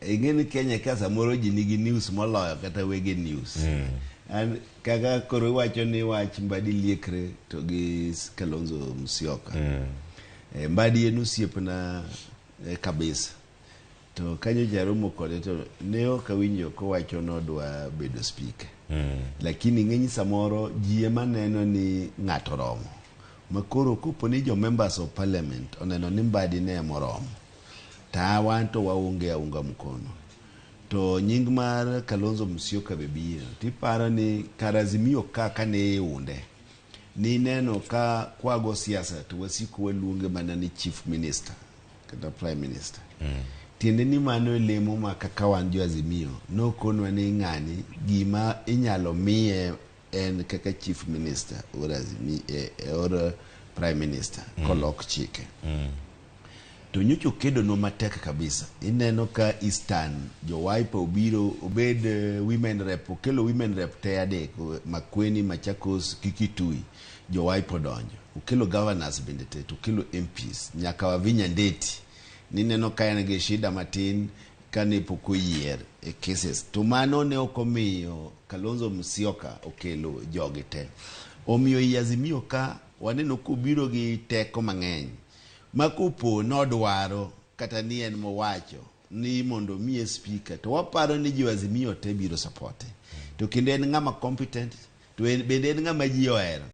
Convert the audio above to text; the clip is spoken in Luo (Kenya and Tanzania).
Ing'e ni Kenya ka samoro ji nigi news moloyo kata wege news. An kaka koro iwacho ni wach Mbadi liekre to gi Kalonzo Musyoka. Mbadi en osiepna kabisa. To kanyocha aromo kode to ne ok awinjo kowacho nodwa bedo speaker. Lakini ng'eny samoro ji ema neno ni ng'ato romo. Makoro kopo ni jo members of parliament oneno ni Mbadi ne emoromo. Ta wan to waonge aunga mkono. To nying mar Kalonzo Musyoka be biro. Tiparo ni kar Azimio ka kane iunde, nineno ka kwago siasa to wasiko waluonge mana ni chief minister kata prime minister. Tiende ni mano e lemo ma kaka wan jo Azimio nokonwa ni ng'ani gima inyalo miye en kaka chief minister or, Azimio, or prime minister kolok chike. To nyocha okedonwa matek kabisa. Ineno ka Eastern jo Wiper obiro obed women rep, okelo women rep te adek, Makueni, Machakos, Kikitui, jo Wiper odonjo. Okelo governors bende te, to okelo MPs, nyaka Wavinya Ndeti. Nineno ka en gi shida matin kane pok oyier e cases. To mano ne ok omiyo Kalonzo Musyoka okelo jogi te. Omiyo i Azimio ka waneno kobiro gi teko mang'eny. Ma kopo nodwaro kata ni en mowacho ni mondo omiye speaker to waparo ni jo Azimio te biro supporte. To kendo en ng'ama competent to en, bende en ng'ama ji ohero.